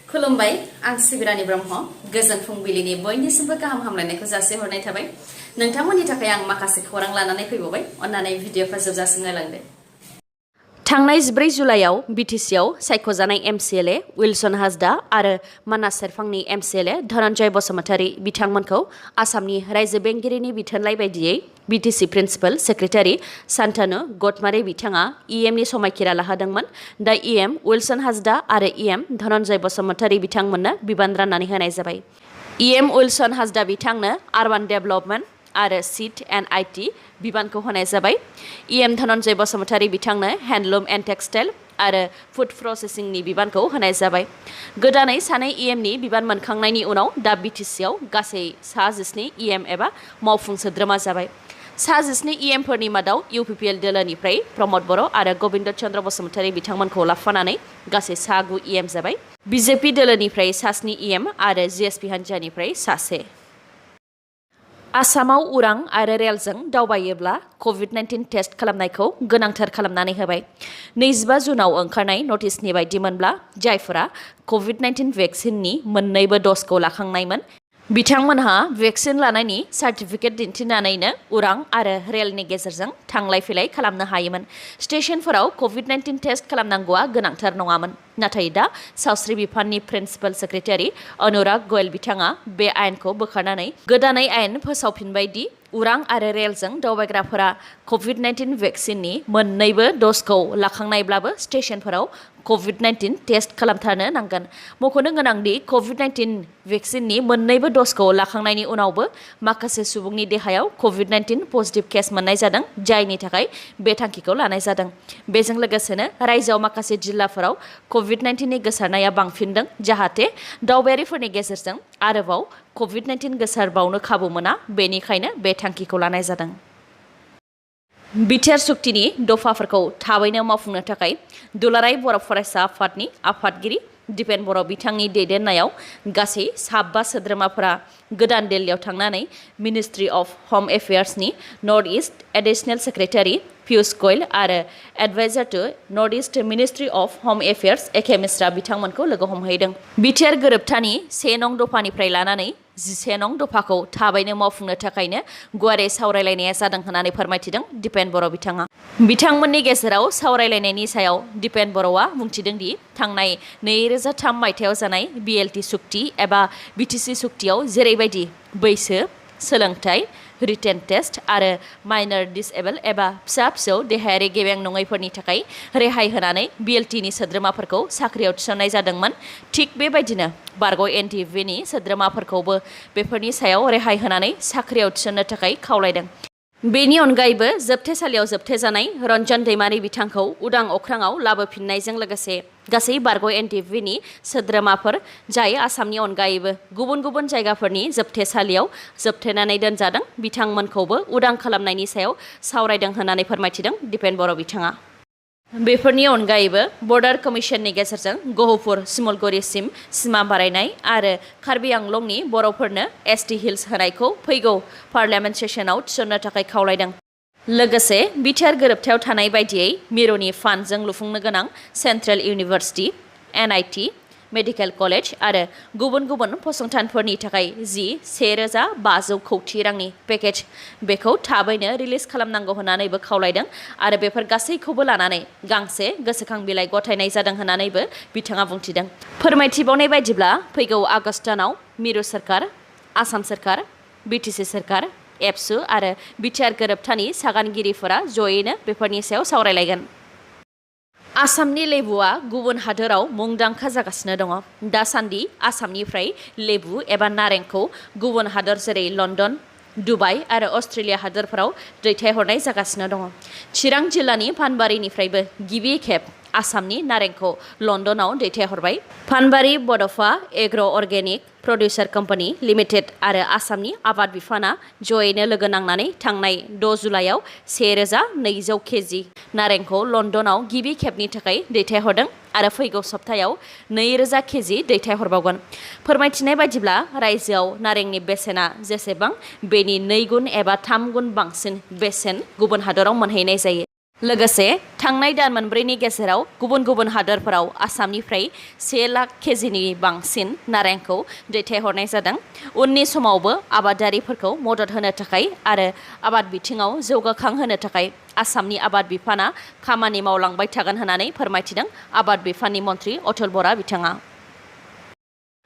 खुलुमबाय आं सिबिरानि ब्रह्म गोजोन फुंबिलिनि बयनिसिमबो गाहाम हामलायनायखौ जासिहरनाय थाबाय नोंथांमोननि थाखाय आं माखासे खौरां लानानै फैबावबाय अन्नानै भिडिअखौ जोबजासिम नायलांदो थांनाय 14 जुलाइआव बिटिसिआव सायख'जानाय एमसिएलए उइलसन हाजदा आरो मानास सेरफांनि एमसिएलए धनन्जय बसुमतारी बिथांमोनखौ आसामनि रायजो बेंगिरिनि बिथोनलाइ बायदियै बिटिसि प्रिन्सिपाल सेक्रेटारि सान्तानु गतमारी बिथाङा इएमनि समायखिरा लाहोदोंमोन दा इएम उइलसन हाजदा आरो इएम धनन्जय बसुमतारी बिथांमोननो बिबान राननानै होनाय जाबाय इएम उइलसन हाजदा बिथांनो आरबान डेभेलपमेन्ट आरो सीड एन्ड आईटी बिबानखौ होनाय जाबाय इएम धनन्जय बसुमतारी बिथांनो हेन्डलुम एन्ड टेक्सटाइल आरो फुड प्रसेसिंनि बिबानखौ होनाय जाबाय गोदानै सानै इएमनि बिबान मोनखांनायनि उनाव दा बिटिसिआव गासै 17 इएम एबा मावफुं सोद्रोमा जाबाय 17 इएमफोरनि मादाव इउपिपिएल दोलोनिफ्राय प्रमद बर' आरो गबिन्द चन्द्र बसुमतारी बिथांमोनखौ लाफानानै गासै 9 इएम जाबाय बिजेपि दोलोनिफ्राय 7 इएम आरो जिएसपि हान्जानिफ्राय 1 आसामाव उरां आरो रेलजों दावबायोब्ला कभिड-19 टेस्ट खालामनायखौ गोनांथार खालामनानै होबाय 25 जुनाव ओंखारनाय नटिसनि बायदिमोनब्ला जायफोरा कभिड-19 भेक्सिननि मोन्नैबो द'जखौ लाखांनायमोन बिथांमोनहा भेक्सिन लानायनि सार्टिफिकेट दिन्थिनानैनो उरां आरो रेलनि गेजेरजों थांलाय फैलाय खालामनो हायोमोन स्टेशनफोराव कभिड-19 टेस्ट खालामनांगौआ गोनांथार नङामोन नाथाय दा सावस्रि बिफाननि प्रिन्सिपाल सेक्रेटारि अनुराग गयल बिथाङा बे आयेनखौ बोखारनानै गोदानै आयेन फोसावफिनबाय दि उरां आरो रेलजों दावबायग्राफोरा कभिड-19 भेक्सिननि मोन्नैबो द'जखौ लाखांनायब्लाबो स्टेशनफोराव कभिड-19 टेस्ट खालामथारनो नांगोन मख'नो गोनांदि कभिड-19 भेक्सिननि मोन्नैबो द'जखौ लाखांनायनि उनावबो माखासे सुबुंनि देहायाव कभिड-19 पजिटिभ केस मोननाय जादों जायनि थाखाय बे थांखिखौ लानाय जादों बेजों लोगोसेनो रायजोआव माखासे जिल्लाफोराव कभिड-19नि गोसारनाया बांफिनदों जाहाथे दावबायारिफोरनि गेजेरजों आरोबाव कभिड-19 गोसारबावनो खाबु मोना बेनिखायनो बे थांखिखौ लानाय जादों बिटिआर सुक्तिनि दफाफोरखौ थाबैनो मावफुंनो थाखाय दुलाराय बर' फरायसा आफादनि आफादगिरि दिपेन बर' बिथांनि दैदेननायाव गासै 15 सोद्रोमाफोरा गोदान दिल्लीयाव थांनानै मिनिस्ट्रि अफ हम एफेयार्सनि north east additional secretary Piyush Goyal आरो adviser to north east ministry of home affairs AK Mishra बिथांमोनखौ लोगो हमहैदों बिटिआर गोरोबथानि 1 नं दफानिफ्राय लानानै 11 नं दफाखौ थाबैनो मावफुंनो थाखायनो गुवारै सावरायलायनाया जादों होननानै फोरमायथिदों दिपेन बर' बिथाङा बिथांमोननि गेजेराव सावरायलायनायनि सायाव दिपेन बर'आ बुंथिदों दि थांनाय 2003 मायथाइयाव जानाय BLT सुक्ति एबा बिटिसि सुक्तियाव जेरैबायदि बैसो सोलोंथाइ रिटेन टेस्ट आरो माइनर डिसेबल एबा फिसा फिसौ देहायारि गेबें नङैफोरनि थाखाय रेहाय होनानै BLTनि सोद्रोमाफोरखौ साख्रियाव थिसननाय जादोंमोन थिग बेबायदिनो बारग' एनडिएफबिनि सोद्रोमाफोरखौबो बेफोरनि सायाव रेहाय होनानै साख्रियाव थिसननो थाखाय खावलायदों बेनि अनगायैबो जोबथेसालियाव जोबथेजानाय रन्जन दैमारि बिथांखौ उदां अख्राङाव लाबोफिननायजों लोगोसे गासै बारग' एनडिएफबिनि सोद्रोमाफोर जाय आसामनि अनगायैबो गुबुन गुबुन जायगाफोरनि जोबथेसालियाव जोबथेनानै दोनजादों बिथांमोनखौबो उदां खालामनायनि सायाव सावरायदों होननानै फोरमायथिदों दिपेन बर' बिथाङा बेफोरनि अनगायैबो बर्डार कमिसननि गेजेरजों गहपुर सिमलगुरिसिम सिमा बारायनाय आरो कार्बि आंलंनि बर'फोरनो एसटि हिल्स होनायखौ फैगौ पार्लियामेन्ट सेसनाव थिसननो थाखाय खावलायदों लोगोसे बिटिआर गोरोबथायाव थानाय बायदियै मिरुनि फान्डजों लुफुंनो गोनां central university NIT medical college आरो गुबुन गुबुन फसंथानफोरनि थाखाय 1,500 कोटि रांनि पेकेज बेखौ थाबैनो रिलिज खालामनांगौ होननानैबो खावलायदों आरो बेफोर गासैखौबो लानानै गांसे गोसोखां बिलाइ गथायनाय जादों होननानैबो बिथाङा बुंथिदों फोरमायथिबावनाय बायदिब्ला फैगौ आगस्ट दानाव मिरु सोरखार आसाम सोरखार बिटिसि सोरखार एबसु आरो बिटिआर गोरोबथानि सागानगिरिफोरा जयैनो बेफोरनि सायाव सावरायलायगोन आसामनि लेबुआ गुबुन हादोराव मुंदांखा जागासिनो दङ दासान्दि आसामनिफ्राय लेबु एबा नारेंखौ गुबुन हादोर जेरै लण्डन दुबाइ आरो अस्ट्रेलिया हादोरफोराव दैथायहरनाय जागासिनो दङ चिरां जिल्लानि फानबारिनिफ्रायबो गिबि खेब आसामनि नारेंखौ लण्डनाव दैथायहरबाय फानबारि Bodofa agro' organic producer company limited आरो आसामनि आबाद बिफाना जयैनो लोगो नांनानै थांनाय 6 जुलाइआव 1,200 केजि नारेंखौ लण्डनाव गिबि खेबनि थाखाय दैथायहरदों आरो फैगौ सप्तायाव 2,000 केजि दैथायहरबावगोन फोरमायथिनाय बायदिब्ला रायजोआव नारेंनि बेसेना जेसेबां बेनि 2 गुन एबा 3 गुन बांसिन बेसेन गुबुन हादराव मोनहैनाय जायो लोगोसे थांनाय दान मोनब्रैनि गेजेराव गुबुन गुबुन हादोरफोराव आसामनिफ्राय 1 लाख केजिनि बांसिन नारेंखौ दैथायहरनाय जादों। उननि समावबो आबादारिफोरखौ मदद होनो थाखाय आरो आबाद बिथिङाव जौगाखांहोनो थाखाय आसामनि आबाद बिफाना खामानि मावलांबाय थागोन होननानै फोरमायथिदों आबाद बिफाननि मन्थ्रि अतुल बरा बिथाङा।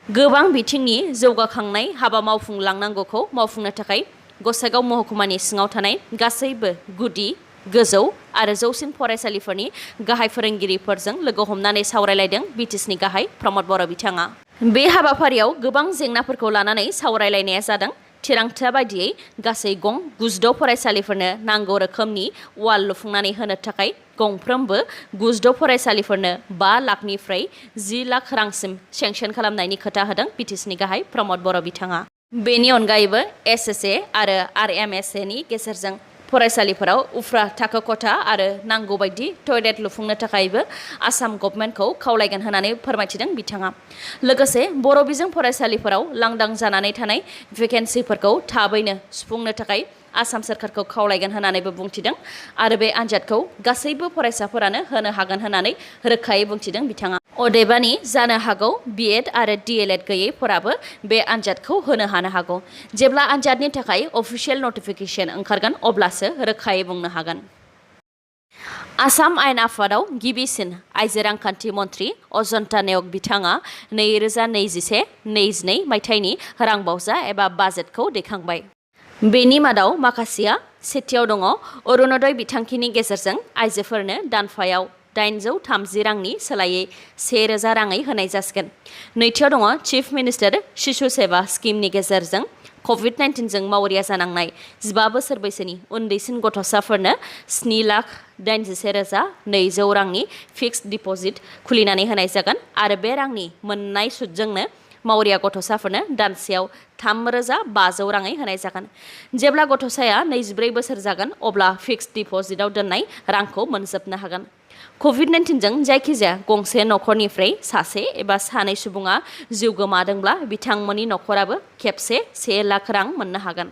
गोबां बिथिंनि जौगाखांनाय हाबा मावफुंलांनांगौखौ मावफुंनो थाखाय गसाइगाव महकुमानि सिङाव थानाय गासैबो गुदि गोजौ आरो जौसिन फरायसालिफोरनि गाहाय फोरोंगिरिफोरजों लोगो हमनानै सावरायलायदों बिटिसिनि गाहाय प्रमद बर' बिथाङा। बे हाबाफारियाव गोबां जेंनाफोरखौ लानानै सावरायलायनाया जादों। थिरांथा बायदियै गासै गं 96 फरायसालिफोरनो नांगौ रोखोमनि वाल लुफुंनानै होनो थाखाय गंफ्रोमबो 96 फरायसालिफोरनो 5 लाखनिफ्राय 10 लाख रांसिम सेंसन खालामनायनि खोथा होदों बिटिसिनि गाहाय प्रमद बर' बिथाङा। बेनि अनगायैबो एसएसए आरो आरएमएसए नि गेजेरजों फरायसालिफोराव उफ्रा थाखो खथा आरो नांगौ बायदि टयलेट लुफुंनो थाखायबो आसाम गभर्नमेन्टखौ खावलायगोन होननानै फोरमायथिदों बिथाङा। लोगोसे बर' बिजों फरायसालिफोराव लांदां जानानै थानाय भेकेन्सिफोरखौ थाबैनो सुफुंनो थाखाय आसाम सोरखारखौ खावलायगोन होननानैबो बुंथिदों आरो बे आनजादखौ गासैबो फरायसाफोरानो होनो हागोन होननानै रोखायै बुंथिदों बिथाङा। अदेबानि जानो हागौ B.ED आरो D.EL.ED गैयैफोराबो बे आनजादखौ होनो हागौ। जेब्ला आनजादनि थाखाय अफिसियेल नटिफिकेसन ओंखारगोन अब्लासो रोखायै बुंनो हागोन। आसाम आयेन आफादाव गिबिसिन आइजो रांखान्थि मन्थ्रि अजन्ता नेवग बिथाङा 2021-22 मायथाइनि रांबावजा एबा बाजेटखौ दैखांबाय। बेनि मादाव माखासेया सेथियाव दङ अरुणोदय बिथांखिनि गेजेरजों आइजोफोरनो दानफायाव 830 रांनि सोलायै 1000 राङै होनाय जासिगोन। नैथियाव दङ चिफ मिनिस्टार शिशु सेवा स्किमनि गेजेरजों कभिड-19 जों मावरिया जानांनाय 15 बोसोर बैसोनि उन्दैसिन गथ'साफोरनो 7,81,200 रांनि फिक्स्ड डिप'जिट खुलिनानै होनाय जागोन आरो बे रांनि मोननाय सुदजोंनो मावरिया गथ'साफोरनो दानसेयाव 3,500 राङै होनाय जागोन। जेब्ला गथ'साया 24 बोसोर जागोन अब्ला फिक्स्ड डिप'जिटआव दोननाय रांखौ मोनजोबनो हागोन। कभिड-19 जों जायखिजाया गंसे न'खरनिफ्राय सासे एबा सानै सुबुङा जिउ गोमादोंब्ला बिथांमोननि न'खराबो खेबसे 1 लाख रां मोननो हागोन।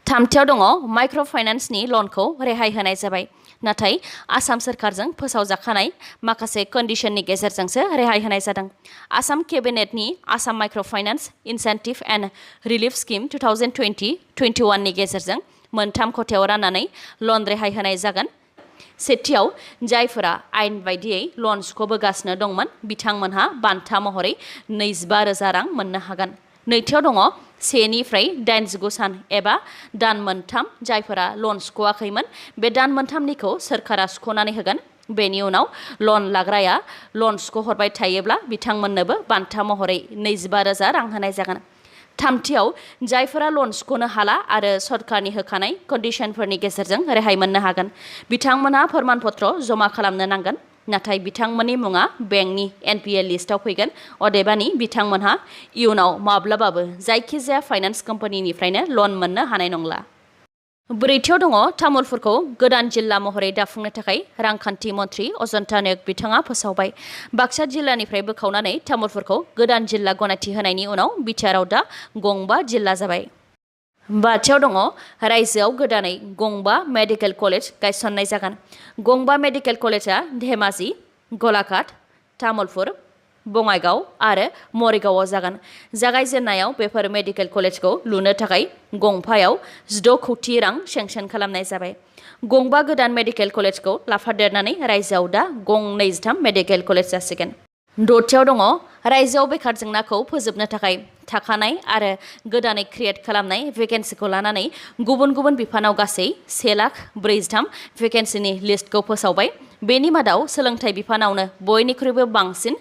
थामथियाव दङ माइक्र' फाइनान्सनि लनखौ रेहाय होनाय जाबाय। नाथाय आसाम सोरखारजों फोसावजाखानाय माखासे कन्डिशननि गेजेरजोंसो रेहाय होनाय जादों। आसाम केबिनेटनि Assam micro' finance incentive and relief scheme 2020-21 नि गेजेरजों मोनथाम खथायाव राननानै लन रेहाय होनाय जागोन। सेथियाव जायफोरा आयेन बायदियै लन सुख'बोगासिनो दंमोन बिथांमोनहा बान्था महरै 25,000 रां मोननो हागोन। नैथियाव दङ 1 निफ्राय 89 सान एबा दान मोनथाम जायफोरा लन सुख'वाखैमोन बे दान मोनथामनिखौ सोरखारा सुख'नानै होगोन। बेनि उनाव लन लाग्राया लन सुख'हरबाय थायोब्ला बिथांमोननोबो बान्था महरै 25,000 रां होनाय जागोन। थामथियाव जायफोरा लन सुख'नो हाला आरो सरकारनि होखानाय कन्डिशनफोरनि गेजेरजों रेहाय मोननो हागोन बिथांमोनहा फोरमानपत्र जमा खालामनो नांगोन। नाथाय बिथांमोननि मुङा बेंकनि NPA लिस्टआव फैगोन। अदेबानि बिथांमोनहा इयुनाव माब्लाबाबो जायखिजाया फाइनान्स कम्पानिनिफ्रायनो लन मोननो हानाय नंला। ब्रैथियाव दङ तामुलपुरखौ गोदान जिल्ला महरै दाफुंनो थाखाय रांखान्थि मन्थ्रि अजन्ता नेवग बिथाङा फोसावबाय। बाक्सा जिल्लानिफ्राय बोखावनानै तामुलपुरखौ गोदान जिल्ला गनायथि होनायनि उनाव बिटिआरआव दा 5 जिल्ला जाबाय। बाथियाव दङ रायजोआव गोदानै 5 मेडिकेल कलेज गायसननाय जागोन। 5 मेडिकेल कलेजआ धेमाजि, गलाघाट, तामुलपुर, बङाइगाव आरो मरिगावआव जागोन। जागायजेननायाव बेफोर मेडिकेल कलेजखौ लुनो थाखाय गंफायाव 6 कौटि रां सेंसन खालामनाय जाबाय। 5 गोदान मेडिकेल कलेजखौ लाफादेरनानै रायजोआव दा 23 मेडिकेल कलेज जासिगोन। दथियाव दङ रायजोआव बेकार जेंनाखौ फोजोबनो थाखाय थाखानाय आरो गोदानै क्रिएट खालामनाय भेकेन्सिखौ लानानै गुबुन गुबुन बिफानाव गासै 1,43,000 भेकेन्सिनि लिस्टखौ फोसावबाय। बेनि मादाव सोलोंथाइ बिफानावनो बयनिख्रुइबो बांसिन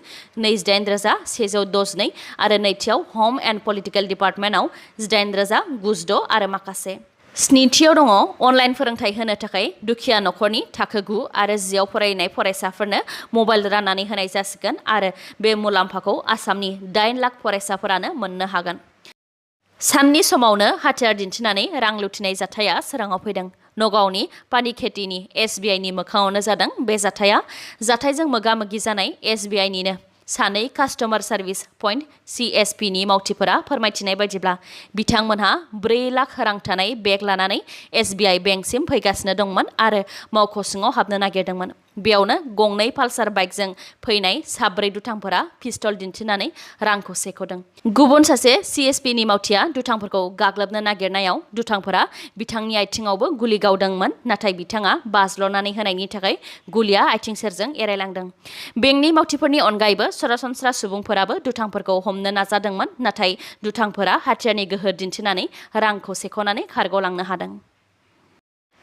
28,162 आरो नैथियाव हम एन्ड पलिटिकेल डिपार्टमेन्टआव 18,906 आरो माखासे। स्निथियाव दङ अनलाइन फोरोंथाइ होनो थाखाय दुखिया न'खरनि थाखो 9 आरो 10आव फरायनाय फरायसाफोरनो मबाइल राननानै होनाय जासिगोन आरो बे मुलाम्फाखौ आसामनि 8 लाख फरायसाफोरानो मोननो हागोन। साननि समावनो हाथियार दिन्थिनानै रां लुथिनाय जाथाया सोराङाव फैदों। नगावनि पानिखेतीनि SBI नि मोखाङावनो जादों बे जाथाया। जाथायजों मोगा-मोगि जानाय SBI निनो सानै कास्टमार सार्भिस पइन्ट CSP नि मावथिफोरा फोरमायथिनाय बायदिब्ला बिथांमोनहा 4 लाख रां थानाय बेग लानानै SBI बेंकसिम फैगासिनो दंमोन आरो मावख' सिङाव हाबनो नागिरदोंमोन। बेयावनो गंनै पालसार बाइकजों फैनाय 4 दुथांफोरा पिस्तल दिन्थिनानै रांखौ सेख'दों। गुबुन सासे CSP नि मावथिया दुथांफोरखौ गाग्लोबनो नागिरनायाव दुथांफोरा बिथांनि आथिङावबो गुलि गावदोंमोन, नाथाय बिथाङा बाज्ल'नानै होनायनि थाखाय गुलिया आथिं सेरजों एरायलांदों। बेंकनि मावथिफोरनि अनगायैबो सरासनस्रा सुबुंफोराबो दुथांफोरखौ हमनो नाजादोंमोन, नाथाय दुथांफोरा हाथियारनि गोहो दिन्थिनानै रांखौ सेख'नानै खारग'लांनो हादों।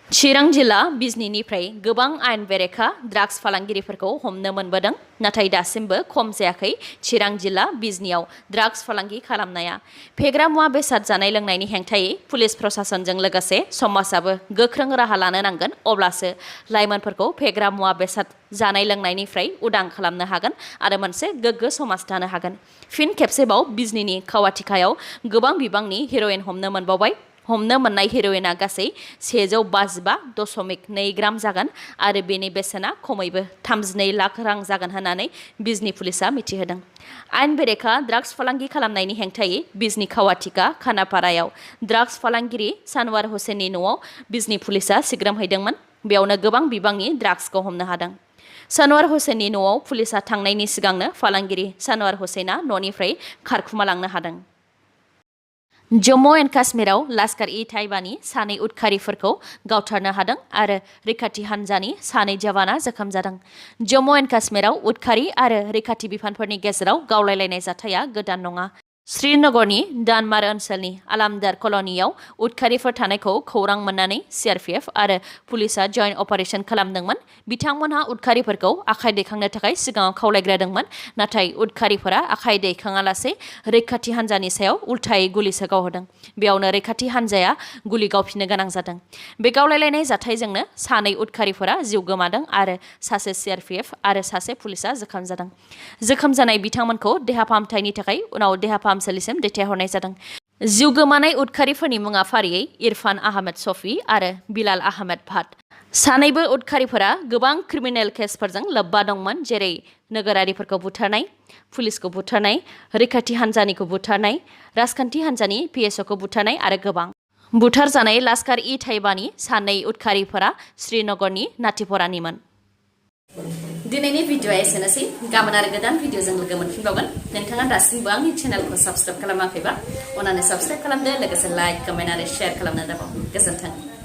चिरां जिल्ला बिजनीनिफ्राय गोबां आयेन बेरेखा ड्राग्स फालांगिरिफोरखौ हमनो मोनबोदों, नाथाय दासिमबो खम जायाखै चिरां जिल्ला बिजनीयाव ड्राग्स फालांगि खालामनाया। फेग्रा मुवा बेसाद जानाय लोंनायनि हेंथायै पुलिस प्रशासनजों लोगोसे समाजाबो गोख्रों राहा लानो नांगोन, अब्लासो लाइमोनफोरखौ फेग्रा मुवा बेसाद जानाय लोंनायनिफ्राय उदां खालामनो हागोन आरो मोनसे गोग्गो समाज दानो हागोन। फिन खेबसेबाव बिजनीनि खावाथिकायाव गोबां बिबांनि हेर'इन हमनो मोनबावबाय। हमनो मोननाय हेर'इना गासै 152.2 ग्राम जागोन आरो बेनि बेसेना खमैबो 32 लाख रां जागोन होननानै बिजनी पुलिसा मिथिहोदों। आयेन बेरेखा ड्राग्स फालांगि खालामनायनि हेंथायै बिजनी खावाथिका खानापारायाव ड्राग्स फालांगिरि सानवार हुसेननि न'आव बिजनी पुलिसा सिग्रोमहैदोंमोन। बेयावनो गोबां बिबांनि ड्राग्सखौ हमनो हादों। सानवार हुसेननि न'आव पुलिसा थांनायनि सिगांनो फालांगिरि सानवार हुसेना न'निफ्राय खारखुमालांनो हादों। जम्मु एन्ड काश्मीराव लश्कर-ए-तैयबानि सानै उदखारिफोरखौ गावथारनो हादों आरो रैखाथि हान्जानि सानै जवाना जोखोम जादों। जम्मु एन्ड काश्मीराव उदखारि आरो रैखाथि बिफानफोरनि गेजेराव गावलायलायनाय जाथाया गोदान नङा। श्रीनगरनि दानमार ओनसोलनि आलामदार कल'नियाव उदखारिफोर थानायखौ खौरां मोननानै CRPF आरो पुलिसा जयेन्ट अपारेशन खालामदोंमोन। बिथांमोनहा उदखारिफोरखौ आखाइ दैखांनो थाखाय सिगाङाव खावलायग्रोदोंमोन, नाथाय उदखारिफोरा आखाइ दैखाङालासे रैखाथि हान्जानि सायाव उल्थायै गुलिसो गावहोदों। बेयावनो रैखाथि हान्जाया गुलि गावफिननो गोनां जादों। बे गावलायलायनाय जाथायजोंनो सानै उदखारिफोरा जिउ गोमादों आरो सासे CRPF आरो सासे पुलिसा जोखोम जादों। जोखोम जानाय बिथांमोनखौ देहा फाहामथायनि थाखाय उनाव देहा फाहामसालिसिम दैथायहरनाय जादों। जिउ गोमानाय उदखारिफोरनि मुङा फारियै इरफान आहमेद सफी आरो बिलाल आहमेद भाट। सानैबो उदखारिफोरा गोबां क्रिमिनेल केसफोरजों लोब्बा दंमोन, जेरै नोगोरारिफोरखौ बुथारनाय, पुलिसखौ बुथारनाय, रैखाथि हान्जानिखौ बुथारनाय, राजखान्थि हान्जानि PSOखौ बुथारनाय आरो गोबां। बुथारजानाय लश्कर-ए-तैयबानि सानै उदखारिफोरा श्रीनगरनि नाथिपरानिमोन। दिनैनि भिडिअ'आ एसेनोसै। गाबोन आरो गोदान भिडिअ'जों लोगो मोनफिनबावगोन। नोंथाङा दासिमबो आंनि चेनेलखौ साबस्क्राइब खालामाखैबा अन्नानै साबस्क्राइब खालामदो, लोगोसे लाइक, कमेन्ट आरो शेयार खालामनो दाबाव। गोजोन्थों।